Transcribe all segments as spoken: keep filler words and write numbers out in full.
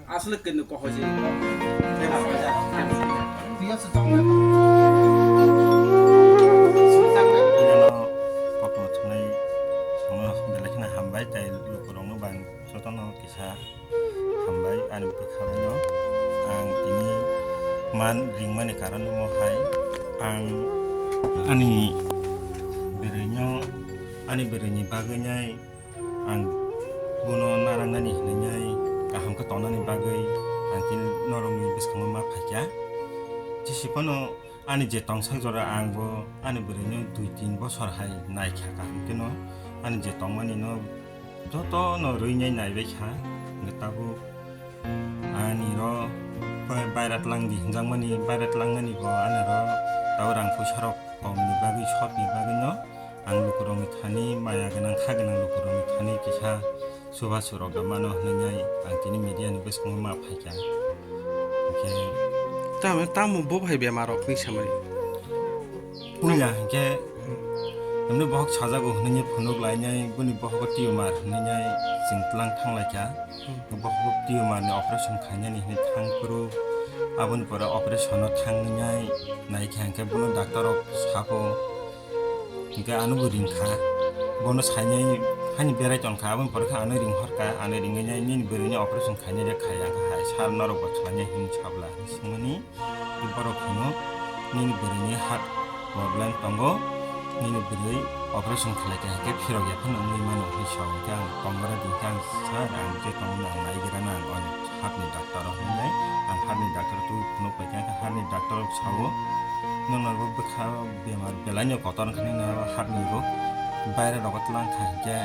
Aswk khe nw kok hoi se. Kothoma thwngnai songno belai kheno hambai, tei lukurokno bo ang jotono kisa hambai ani bwkha bai no. Ang tini man ringmani karon omo hai, ang ani bwrwino, ani bwrwini bagwi nai ang bono narangnani hinwi nai kaham khe tongnani bagwi ang tini norokni bwskango ma phaikha. Jesi phano ani je tongsak jora ang bo ani bwrwino dui tin bosor hai naikha kaham kheno, ani je tongmani no jotono rwinai naibaikha, hwnkhe tabuk ani ro bai-, baira twlang di hinjakmani, baira tlangnani bo ani ro tabuk rang puisa rok komni bagwi, shortni bagwi no ang lukurokni thani, maya gwnang, kha gwnang lukurokni thani kisa chubachu rok da mano hwnwi ang tini media ni bwskango ma phaikha. Hwnkhe tamo, tamo bo hai bemar rok ni samani? Puila hwnkhe emni bohok sajago hwnwi phunuk lainai, boni bohogo tumor hwnwi chwng tlang thang laikha. Hmm. Bohogo tumor ni operation khainani hwnwi thang phuru, aboni pore operation o thangwi nai naikha hwnkhe bono doctor rok sabo. Hwnkhe ano bo ringkha, bono sainai hani berai tongkha, aboni pore khe ano ringhorkha, ano ringwi nai nini bwrwini operation khainai de khai, ang hai sir norok bo khlainai hinwi sabla hinwi swngmani, borok hino nini bwrwini heart problem tongo, nini bwrwi operation khlaikha hwnkhe phirok ya phano wngwi mano hinwi sao, hwnkhe ang tongra di hwnkhe ang sir ang je tongmani ang naigra na ang oni. Heart ni doctor rok hinwi ang heart ni doctor twi phunuk paikha, heart ni doctor rok sao, "Nono bo bwkha bemar belai no kotor wngkha, nini heart ni bo baira rogo twlang kha hinkhe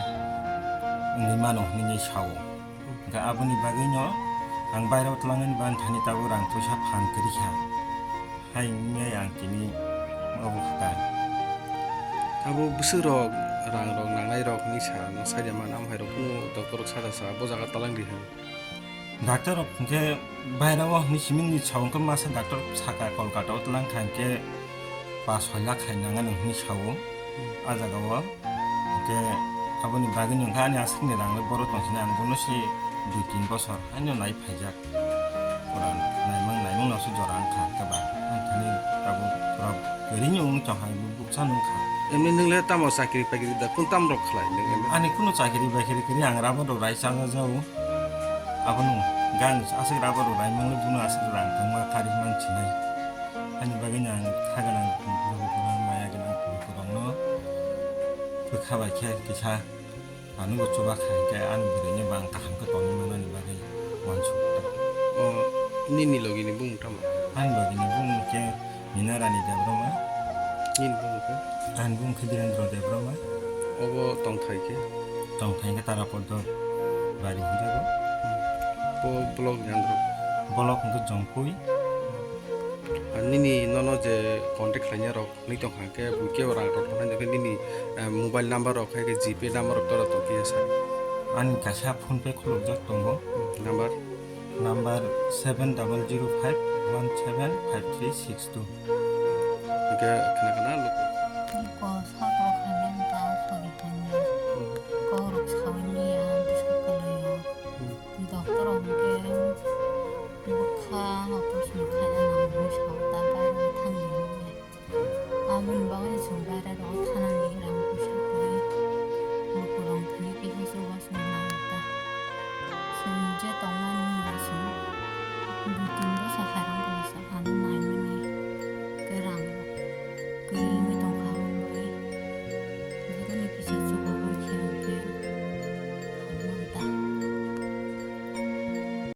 wngwi mano," hinwi sao. Hwnkhe aboni bagwi no ang baira o twlangnani bagwi thani tabuk rang puisa phan kwrwi kha. Hai wngwi ang tini obo kha. Abo bwswk rok, rang rok nangnai rok hinwi sa, no sai de man, amo hai rok kunu doctor rok sada sa, bo jaga twlang di hwn. Doctor rok hwnkhe baira o hinwi simi ni sao, hwnkhe masa doctor saka Kolkata o twlang kha, hwnkhe pas soi lakh hai nang ano hinwi sao. Hmm. A jaga o hwnkhe aboni bagwi no hwnkhe ani aswk ni rang le boro tong sini, ang bono se dui tin bosor haino nai phaijak. Pura naimang, naimang no se jora wngkha hwnkhe ba. Ang thani tabuk pura kwrwi ni wng tong hai, bukcha nung kha. Emni nwng le tamo chakri pakri da, kun tam rok khlai nwng emni? Ani kunu chakri bakri kwrwi, ang rubber rok rai chajak jao. Abono gang aswk rubber rok rai mangwi bono aswk rang thangma kari man sinai. Ani bagwi no ang kha gwnang, maya gwnang, bwrwi kwrwng no bwkha bai khe kisa. Ani bo chuba khai khe ani bwrwini bang kaham khe tongwi manani bagwi uansuk ta. O, nini logini bumung tamo? Ani logini bumung khe Mina Rani Debbarma. Nini bumung khe? Ani bumung khe Birendra Debbarma. Obo tongthai khe? Tongthai khe Tarapoddo bari hinjago. Bo block ni under o? Block hwnkhe Jongpui. Ar nini nono je contact khlainai rok? Nini tong kha khe bo kebo rang rok thangkha khe nini, eh, mobile number rok hai khe G Pay number rok tora tong khe sa. Ani kaisa PhonePe khulukjak tongo. Hmm, number? Number seven double zero five one seven five three six two. Hwnkhe khna khna luku.